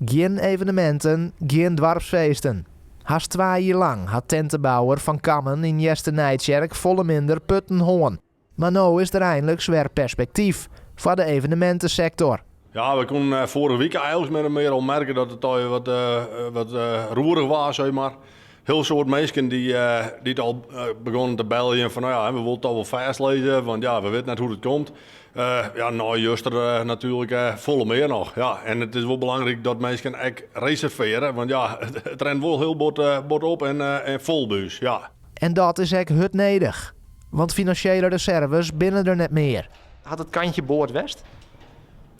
Gjin eveneminten, gjin doarpsfeesten. Hast twa jier lang hat tintebouwer Van Kammen yn Easternijtsjerk folle minder putten hân. Mar no is der einliks wer perspektyf foar de evenemintesektor. Ja, we koenen foarige wike eigenlik min of mear al merke dat it al wat, wat roerich was, zeg maar. Hiel soad minsken dy't al begonnen te beljen fan, no ja, we wolle it al wol fêstlizze, want ja, we witte net hoe't it komt. Ja, nei juster natuerlik folle mear noch. Ja, en it is wol belangryk dat minsken ek reservearje, want ja, it rint wol hiel bot, bot op en, en fol by ús, ja. En dat is ek hurd nedich, want finansjele reserves binne der net mear. Hat it kantje board west?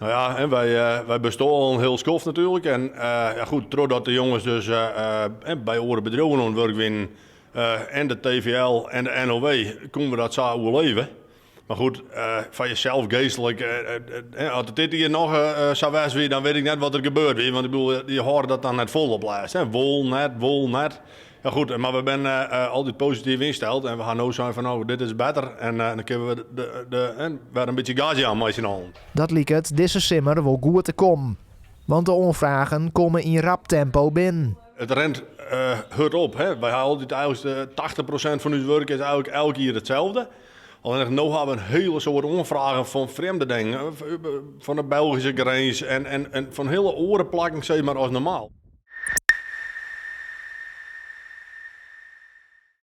No ja, en wy bestean al in hiel skoft natuerlik. En ja, goed, trochdat de jonges dus by oare bedriuwen oan it wurk wienen en de TVL en de NOW, koenen we dat sa oerleve. Mar goed, foar jesels geastlik, as it dit jier noch sa west wie, dan wit ik net wat der gebeurd wie. Want ik bedoel, je hâlde dat dan net fol op lêst. Hè. Wol net, wol net. Ja goed, mar we binne altyd posityf ynsteld en we ha no sein fan no, dit is better. En dan kinne we de, wer in bytsje gas jaan mei syn allen. Dat liket dizze simmer wol goed te kommen, want de oanfragen komme yn rap tempo binnen. It rint hurd op. Hè. Wy ha altyd eigenlik 80% fan ús wurk is eigenlik elk jier itselde. Allinnich no ha we in hiele soad oanfragen fan frjemde dingen, fan de Belgyske grins en fan hiele oare plakken sis mar as normaal.